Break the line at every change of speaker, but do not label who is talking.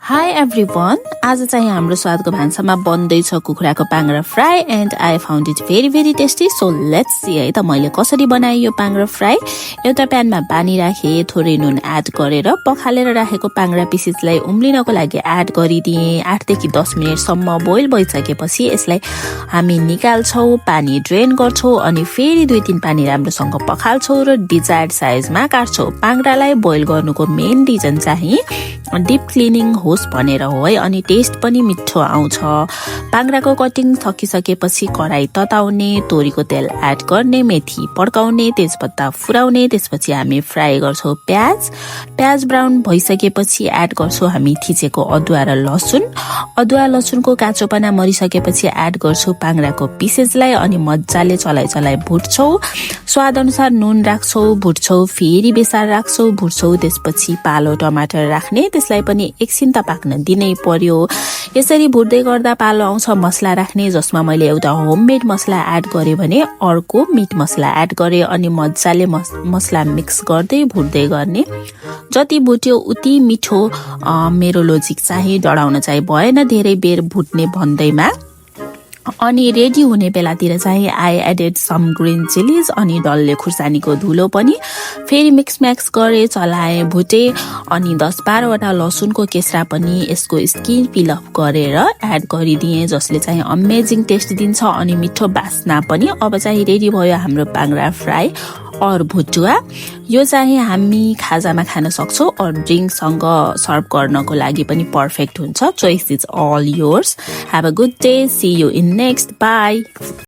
Hi everyone, आज चाहिँ हाम्रो स्वादको भान्सामा बन्दैछ कुखुराको पाङ्ग्रा fry and I found it very tasty. So let's see है त मैले कसरी बनाएँ यो पाङ्ग्रा फ्राई. एउटा प्यानमा पानी राखे, थोरै नुन एड गरेर पखालेर राखेको पाङ्ग्रा पिसेसलाई उम्लिनको लागि एड गरिदिएँ. 8 देखि 10 मिनेटसम्म बोइल भइसकेपछि यसलाई हामी निकाल्छौँ, पानी ड्रेन गर्छौँ अनि फेरि 2-3 पानी राम्रोसँग पखाल्छौँ र डिजायर्ड साइजमा काट्छौँ. पाङ्ग्रालाई बोइल गर्नुको मेन रिजन चाहिँ डिप क्लिनिङ होस् भनेर हो है, अनि टेस्ट पनि मिठो आउँछ. पाङ्ग्राको कटिङ सकिसकेपछि कराई तताउने, तोरीको तेल एड गर्ने, मेथी पड्काउने, तेजपत्ता फुराउने, त्यसपछि हामी फ्राई गर्छौँ प्याज ब्राउन भइसकेपछि एड गर्छौँ हामी थिचेको अदुवा र लसुन. अदुवा लसुनको काँचोपना मरिसकेपछि एड गर्छौँ पाङ्ग्राको पिसेसलाई अनि मजाले चलाइ भुट्छौँ. स्वाद अनुसार नुन राख्छौँ, भुट्छौँ, फेरि बेसार राख्छौँ, भुट्छौँ. त्यसपछि पालो टमाटर राख्ने, त्यसलाई पनि एकछिन त पाक्न दिनै पर्यो. यसरी भुट्दै गर्दा पालो आउँछ मसला राख्ने, जसमा मैले एउटा होममेड मसला एड गरेँ भने अर्को मिट मसला एड गरेँ अनि मजाले मसला मिक्स गर्दै भुट्दै गर्ने. जति भुट्यो उति मिठो. मेरो लोजिक चाहिँ डढाउन चाहिँ भएन धेरै बेर भुट्ने भन्दैमा. अनि रेडी हुने बेलातिर चाहिँ I added some green chillies अनि डल्ले खुर्सानीको धुलो पनि फेरि मिक्स गरे, चलाए, भुटे अनि 10-12 वटा लसुनको केस्रा पनि यसको स्किन पिल अफ गरेर एड गरिदिएँ, जसले चाहिँ अमेजिङ टेस्ट दिन्छ अनि मिठो बास्ना पनि. अब चाहिँ रेडी भयो हाम्रो पाङ्ग्रा फ्राई और भुटुवा. यो चाहिँ हामी खाजामा खान सक्छौँ और ड्रिङ्कसँग सर्भ गर्नको लागि पनि पर्फेक्ट हुन्छ. Choice is all yours. Have a good day. See you in next. Bye.